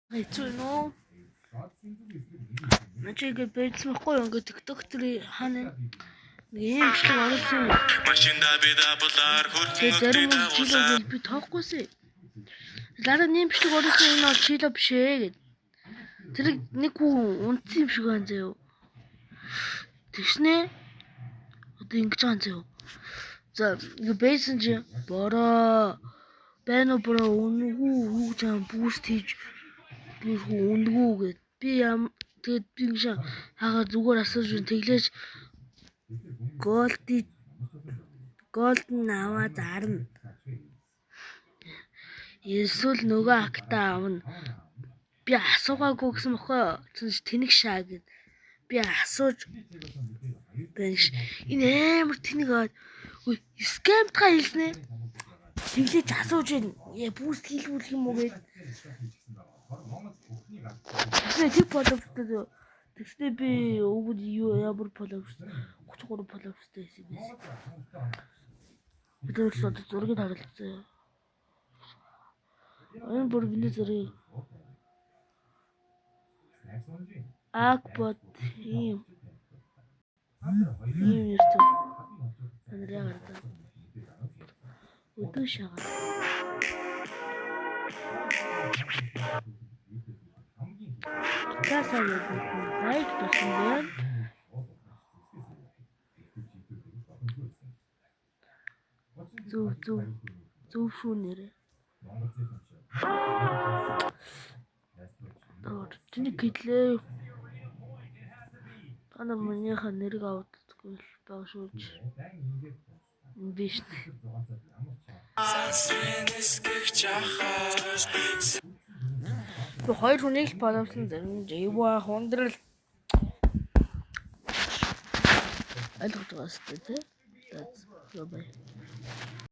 Хэцүү нөө. Начи ингэ байсан байхгүй юу? Ингээ TikTok дээр хаана нэг юм бичлэг оруулсан. Машинда би дабулаар Тэгээ хөрхөн зарим өдрий хүн чило дагуулаа. гэж би тоохгүй. Дараа нь юм бичлэг оруулсан, энэ бол чило биш ээ гэд. Тэр нэг хүн унтсан юм шиг байна заяо. Тэгснэ одоо ингэж байгаа юм заяо. За ингээ байсан чи бороо байна уу, бороо үнэгүй юу гэж юм boost хийж би хүү үнэгүй гэд. Би ям тэгээд би ингэж хагаа зүгээр асууж байна. Тэглээж голди голден аваа зарна. Эсвэл нөгөө акта авна. Би асуугаагүй гэсэн бохоо. Тэгсэн чи тэнэг шаа гэд. Би асууж байна ш. Энэ амар тэнэг аа. Үгүй scam та хэлснэ. Тэглээж асууж байна. Яа boost хийлгүүл юм уу гэд. Тэгснэ тэг follower-тай. Тэгснэ би өвгөд юу ямар follower 33 follower-тай байсан юм байсан. Би тэр л одоо зургийг харалцаа. Энэ бүр миний зургийг Акбот ийм ийм нэртэй. Андраа гардаг. Өдөө шагаа. Тасаа лайк тусан байна. Зөв зөв зөв шүү нэрээ. Чиний гэлээ. Та нар минийхээ нэрийг авдаггүй л байгаа шүү. Биш. Би хоёр хүнийг л follow-сан, зарим нь Жива хундрал ойлгож байгаа сте тий. За бай.